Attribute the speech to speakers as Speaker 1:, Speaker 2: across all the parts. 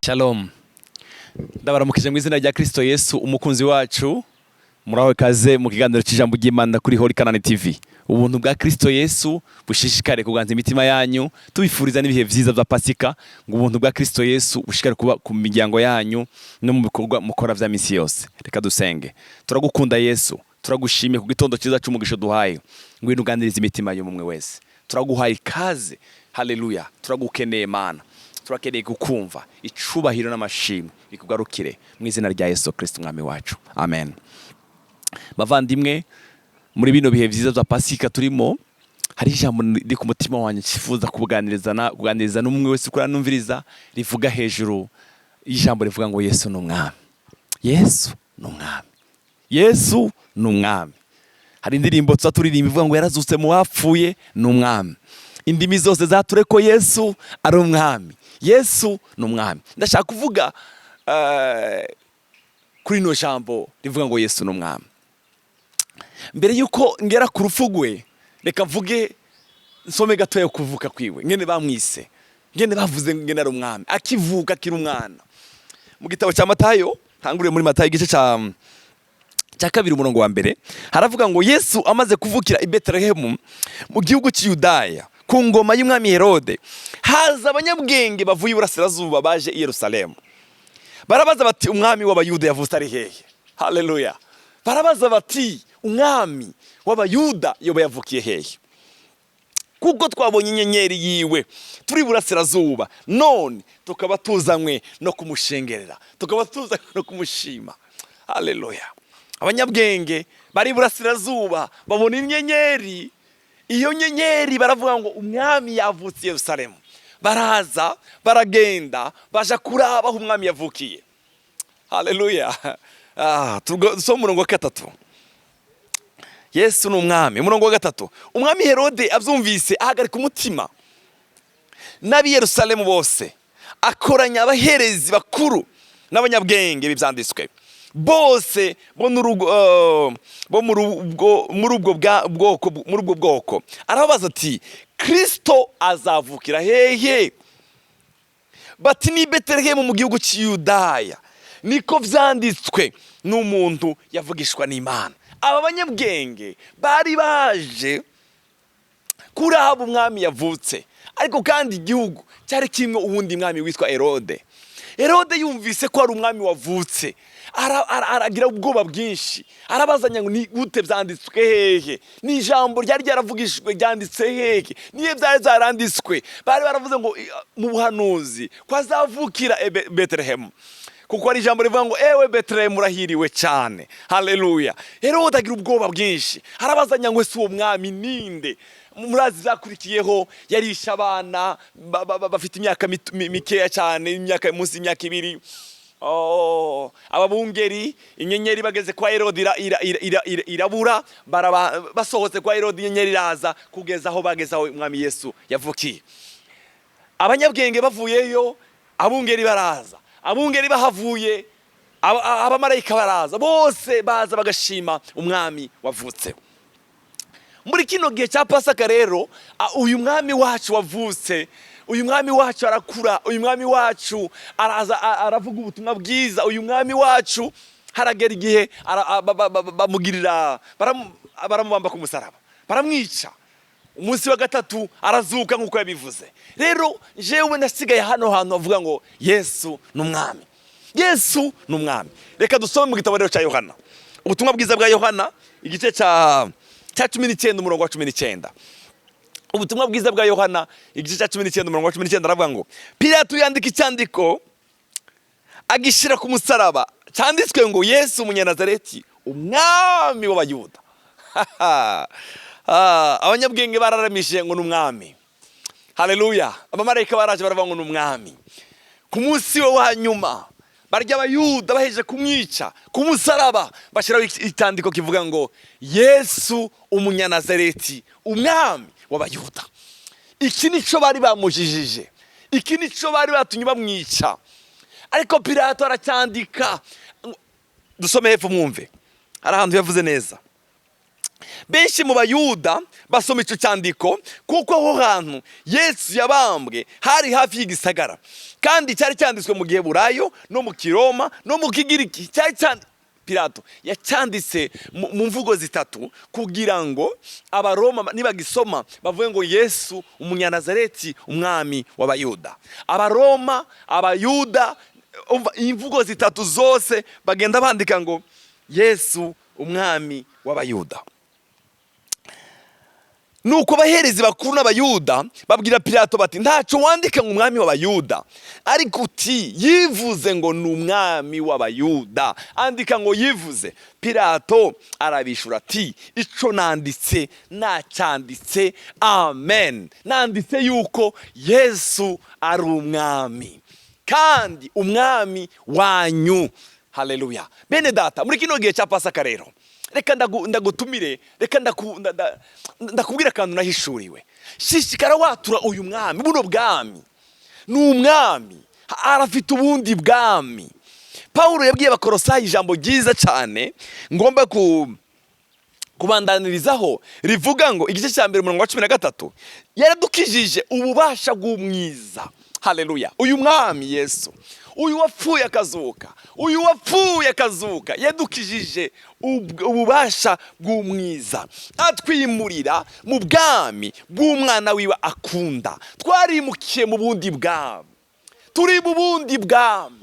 Speaker 1: Shalom, ndabaramukije mu izina rya Kristo Yesu umukunzi wacu. Muraho, kaze mu kiganiro cy'ijambo ry'Imana kuri Holy Canaan TV. Ubuntu bwa Kristo Yesu bushishikare kuganza imitima yanyu. Tubifuriza n'ibihe vyiza vya Pasika, ngo ubuntu bwa Kristo Yesu bushishikare kuba ku miryango yanyu no mu bikorwa mukora vya misi yose. Reka dusenge. Turagukunda Yesu, turagushimiye ku gitondo cyiza cy'umugisha duhaye. Ngwino uganirize imitima y'umwe wese. Turaguhaye ikaze, haleluya. Turagukeneye Mana, turakeneye kukumva. Icubahiro n'amashimwe bikugarukire mu izina rya Yesu Kristo umwami wacu, amen. Bavandimwe, muri bino bihe byiza bya Pasika turimo, hari ijambo riri ku mutima wanjye nkifuza kuganiriza n'umwe wese uko numviriza, rivuga hejuru y'ijambo rivuga ngo Yesu ni umwami, Yesu ni umwami, Yesu ni umwami. Hari indirimbo tuza turirimba ivuga ngo yarazutse mu bapfuye, ni umwami. Indimi zose zature ko Yesu ari umwami. Yesu ni umwami. Ndashaka kuvuga kuri ino jambo rivuga ngo Yesu ni umwami. Mbere yuko ngera ku rupfu rwe, reka mvuge, nsome gatoya kuvuka kwiwe, ngene bamwise, ngene bavuze ngene ari umwami akivuka, akiri umwana. Mu gitabo cya Matayo, ntanguriye muri Matayo igice cya 2, umurongo wa 1, haravuga ngo Yesu amaze kuvukira i Betelehemu mu gihugu cy'Yudaya, ku ngoma y'umwami Herode, haza abanyabwenge bavuye iburasirazuba baje i Yerusalemu. Barabaza bati: "Umwami w'Abayuda yavutse ari hehe?" Haleluya. Barabaza bati: "Umwami w'Abayuda yoba yavukiye hehe? Kuko twabonye inyenyeri yiwe turi burasirazuba, none tukaba tuzanywe no kumushengerera, tukaba tuzanywe no kumushima." Haleluya. Abanyabwenge bari iburasirazuba babona inyenyeri. Iyo nyenyeri, baravuga ngo umwami yavutse i Yerusalemu. Baraza, baragenda, baja kuraba aho umwami yavukiye. Haleluya. Dusome umurongo wa 3. Yesu ni umwami. Umurongo wa 3: Umwami Herode abyumvise ahagarika umutima n'ab'i Yerusalemu bose. Akoranya abaherezi bakuru n'abanyabwenge b'ibyanditswe bose bo bo muri ubwo bwoko. Arababaza ati: "Kristo azavukira hehe?" Bati: "Ni Betelehemu mu gihugu cy'Yudaya, niko vyanditswe n'umuntu yavugishwa n'Imana." Aba banyabwenge bari baje kuraba umwami yavutse, ariko kandi igihugu cyari kimwe uwundi mwami witwa Herode. Herode yumvise ko hari umwami wavutse, aragira ubwoba bwinshi. Arabazanya ngo: "Ni gute? Byanditswe hehe? Ni ijambo ryari ryaravugishijwe, ryanditse hehe? Niyo byari byaranditswe?" Bari baravuze ngo mu buhanuzi ko azavukira e Betelehemu, kuko hari ijambo rivuga ngo: "Ewe Betelehemu, urahiriwe cyane." Haleluya. Herode agira ubwoba bwinshi, arabazanya ngo: "Ese uwo mwami ninde?" Murazi byakurikiyeho. Yarishe abana bafite imyaka mikeya cyane, imyaka munsi y'imyaka 2. Oh, ababungeri, inyenyeri bageze kwa Herode irabura. Basohotse kwa Herode, inyenyeri iraza kugeza aho bageze, aho umwami Yesu yavukiye. Abanyabwenge bavuyeyo, abungeri baraza. Abungeri bahavuye, abamarayika baraza. Bose baza bagashima umwami wavutse. Muri kino gihe cya Pasaka rero, uyu mwami wacu wavutse, uyu mwami wacu arakura, uyu mwami wacu araza, aravuga ubutumwa bwiza. Uyu mwami wacu haragera igihe bamugirira, baramubamba ku musaraba, baramwica. Umunsi wa gatatu arazuka nk'uko yabivuze. Rero jewe nasigaye hano hantu havuga ngo Yesu ni umwami, Yesu ni umwami. Reka dusome mu gitabo rero cya Yohana, ubutumwa bwiza bwa Yohana, igice cya 19, umurongo wa 19. Ubutumwa bwiza bwa Yohana, igice cya 19, umurongo wa 19, aravuga ngo: Pilato yandika icyandiko, agishyira ku musaraba, cyanditswe ngo: "Yesu Umunyanazareti, umwami w'Abayuda." Ah, abanyabwenge bararamije ngo ni umwami. Haleluya. Abamarayika baraje, baravuga ngo ni umwami. Ku munsi we wa nyuma, barya Abayuda bahejeje kumwica ku musaraba, bashyiraho icyandiko kivuga ngo: "Yesu Umunyanazareti, umwami w'Abayuda." Iki nico bari bamujijije, iki nico bari batumye bamwica, ariko Pilato aracyandika. Dusome hepfo mwumve, hari ahantu yavuze neza. Benshi mu Bayuda basoma icyo cyandiko, kuko aho hantu Yesu yabambwe hari hafi y'igisagara, kandi cyari cyanditswe mu Giheburayo no mu Kiroma no mu Kigiriki. Cyari Pilato yacyanditse mu mvugo zitatu kugira ngo Abaroma nibagisoma bavuge ngo Yesu Umunyanazareti, umwami w'Abayuda. Abaroma, Abayuda, umva, imvugo zitatu zose bagenda bandika ngo Yesu umwami w'Abayuda. Nuko abaherezi bakuru n'Abayuda babwira Pilato bati: "Ntacyo wandika ngo umwami w'Abayuda, ariko uti yivuze ngo ni umwami w'Abayuda. Andika ngo yivuze." Pilato arabishura ati: "Ico nanditse nacyanditse. Amen. Nanditse yuko Yesu ari umwami, kandi umwami wanyu." Haleluya! Bene data, muri kino gihe cya Pasaka rero, reka ndagutumire, reka ndakubwira akantu nahishuriwe. Shishikara watura uyu mwami. Buno bwami ni umwami, arafite ubundi bwami. Pawulo yabwiye Abakorosayi ijambo ryiza cyane ngomba kubandanirizaho, rivuga ngo, igice cya 1, umurongo wa 13: "Yaradukijije ububasha bw'umwiza." Haleluya! Uyu mwami Yesu, uyu wapfuye akazuka, uyu wapfuye akazuka, yadukijije ububasha bw'umwiza, atwimurira mu bwami bw'umwana wiwe akunda. Twarimukiye mu bundi bwami, turi mu bundi bwami.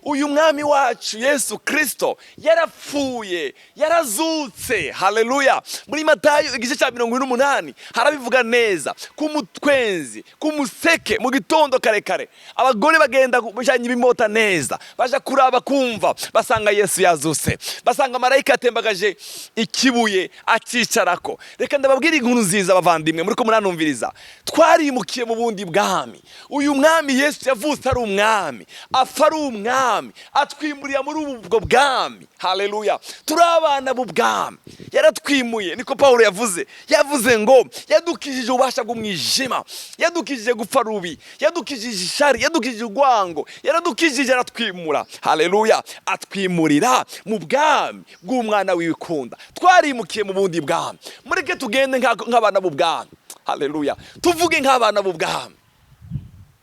Speaker 1: Uyu mwami wacu Yesu Kirisito yarapfuye, yarazutse. Haleluya! Muri Matayo igice cya 48 harabivuga neza. Ku mutwenzi, ku museke, mu gitondo kare kare, abagore bagenda bajanye ibimota neza, baja kuraba kumva, basanga Yesu yazutse, basanga marayika atembagaje ikibuye akicarako. Reka ndababwira inkuru nziza, bavandimwe muri ko muranumviriza: twarimukiye mu bundi bwami. Uyu mwami Yesu yavutse ari umwami, apfa ari umwami, atwimurira muri ubwo bwami. Haleluya! Turi abana b'ubwami, yaratwimuye. Niko Pawulo yavuze. Yavuze ngo yadukijije ububasha bw'umwijima, yadukijije gupfa rubi, yadukijije ishari, yadukijije urwango, yaradukijije, aratwimura. Haleluya! Atwimurira mu bwami bw'umwana w'ikunda. Twarimukiye mu bundi bwami. Mureke tugende nk'abana b'ubwami. Haleluya! Tuvuge nk'abana b'ubwami,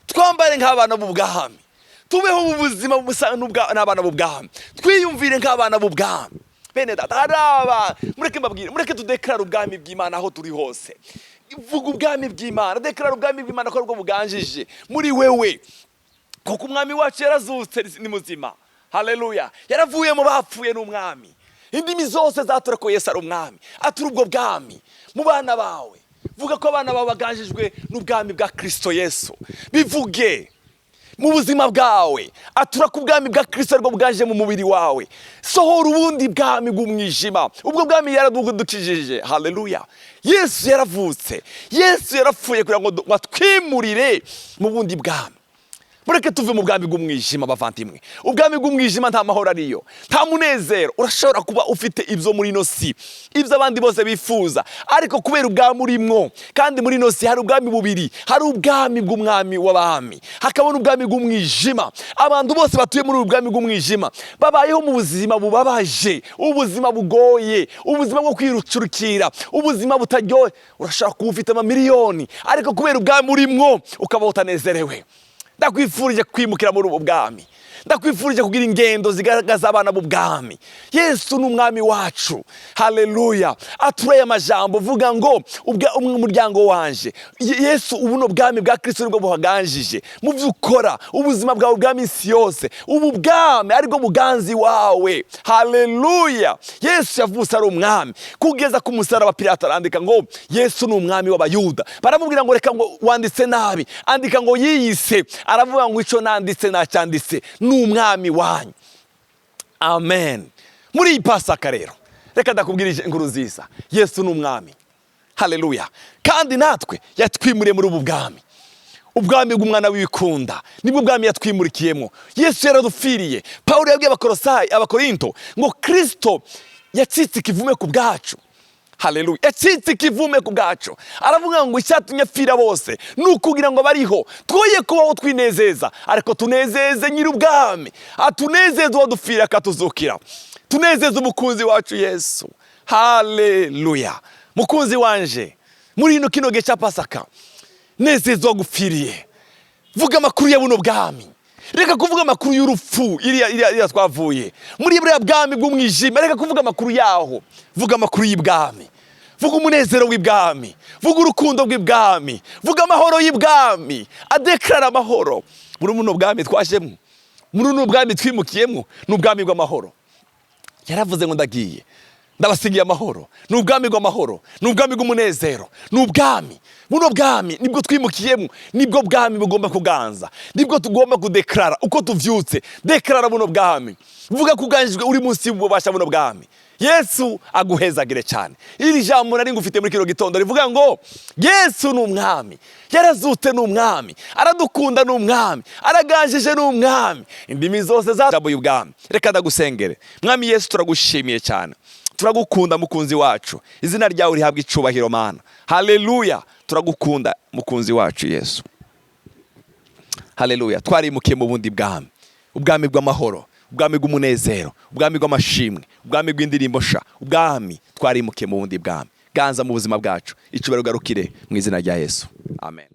Speaker 1: twambare nk'abana b'ubwami, tubeho mu buzima busa n'abana b'ubwami, twiyumvire nk'abana b'ubwami. Bene data, hari aba, mureke mbabwire, mureke tudeclare ubwami bw'Imana aho turi hose. Vuga ubwami bw'Imana, declare ubwami bw'Imana ko aribwo buganjije muri wewe, kuko umwami wacu yarazutse, ni muzima. Haleluya! Yaravuye mu bapfuye, ni umwami. Indimi zose zatura ko Yesu ari umwami. Atura ubwo bwami mu bana bawe. Vuga ko abana bawe baganjijwe n'ubwami bwa Kirisito Yesu. Bivuge mu buzima bwawe. Atura ku bwami bwa Kirisito aribwo bwaje mu mubiri wawe. Sohora ubundi bwami bw'umwijima. Ubwo bwami yaradukijije. Haleluya! Yesu yaravutse, Yesu yarapfuye kugira ngo atwimurire mu bundi bwami. Mureke tuve mu bwami bw'umwijima, bavandimwe. Ubwami bw'umwijima nta mahoro ariyo, nta munezero. Urashobora kuba ufite ibyo muri ino si, ibyo abandi bose bifuza, ariko kubera ubwami urimwo. Kandi muri ino si hari ubwami bubiri: hari ubwami bw'umwami w'abami, hakaba n'ubwami bw'umwijima. Abantu bose batuye muri ubu bwami bw'umwijima babayeho mu buzima bubabaje, ubuzima bugoye, ubuzima bwo kwirucurukira, ubuzima butaryohe. Urashobora kuba ufite amamiliyoni, ariko kubera ubwami urimwo ukaba utanezerewe. Ndakwifurije kwimukira muri ubu bwami. Ndakwifurije kugira ingendo zigaragaza abana b'ubwami. Yesu ni umwami wacu. Haleluya! Atureye amajambo uvuga ngo umuryango wanje, Yesu, ubuno bwami bwa Kristo nibwo buhaganjije mu byo ukora, ubuzima bwawe bwa minsi yose, ubu bwami aribwo buganzi wawe. Haleluya! Yesu yavutse ari umwami kugeza ku musaraba. Pilato arandika ngo Yesu ni umwami w'Abayuda. Baramubwira ngo: "Reka, ngo wanditse nabi, andika ngo yiyise." Aravuga ngo: "Icyo nanditse nacyanditse, ni umwami wanyu." Amen. Muri iyi Pasaka rero, reka ndakubwira inkuru nziza: Yesu ni umwami. Haleluya! Kandi natwe yatwimuriye muri ubu bwami, ubwami bw'umwana w'ibikunda, nibwo bwami yatwimurikiyemo. Yesu yaradupfiriye. Pawulo yabwiye Abakorosayi, Abakorinto ngo Kristo yacitse ikivume ku bwacu. Haleluya! Yacitse ikivume ku bwacu. Aravuga ngo icyatumye apfira bose ni ukugira ngo bariho twoye kubaho twinezeza, ariko tunezeze nyir'ubwami, atunezeze uwadupfira akatuzukira, tunezeze umukunzi wacu Yesu. Haleluya! Mukunzi wanje, muri kino gihe cya Pasaka, nezezwa gupfiriye. Vuga amakuru ya buno bwami, reka kuvuga amakuru y'urupfu iriya twavuye muri buriya bwami bw'umwijima. Reka kuvuga amakuru yaho, vuga amakuru y'ibwami, vuga umunezero w'ibwami, vuga urukundo rw'ibwami, vuga amahoro y'ibwami, adekarara amahoro. Muri buno bwami twajemo, muri buno bwami twimukiyemo, ni ubwami bw'amahoro. Yaravuze ngo: "Ndagiye, ndabasigiye amahoro." Ni ubwami bw'amahoro, ni ubwami bw'umunezero, ni ubwami. Buno bwami nibwo twimukiyemo, nibwo bwami bugomba kuganza, nibwo tugomba kudekarara uko tuvyutse. Dekarara buno bwami, vuga ko uganjijwe, uri munsi y'ububasha buno bwami. Yesu aguhezagire cyane. Iri jambo nari ngufite muri kino gitondo rivuga ngo Yesu ni umwami, yarazutse, ni umwami, aradukunda, ni umwami, araganjije, ni umwami. Indimi zose zajabuye ubwami. Reka ndagusengere. Mwami Yesu, turagushimiye cyane, turagukunda mukunzi wacu. Izina ryawe rihabwa icubahiro, Mana. Haleluya! Turagukunda mukunzi wacu Yesu. Haleluya! Twarimukiye mu bundi bwami, ubwami bw'amahoro, ubwami bw'umunezero, ubwami bw'amashimwe, ubwami bw'indirimbo sha, ubwami. Twarimukiye mu bundi bwami. Ganza mu buzima bwacu, icubahiro garukire mu izina rya Yesu, amen.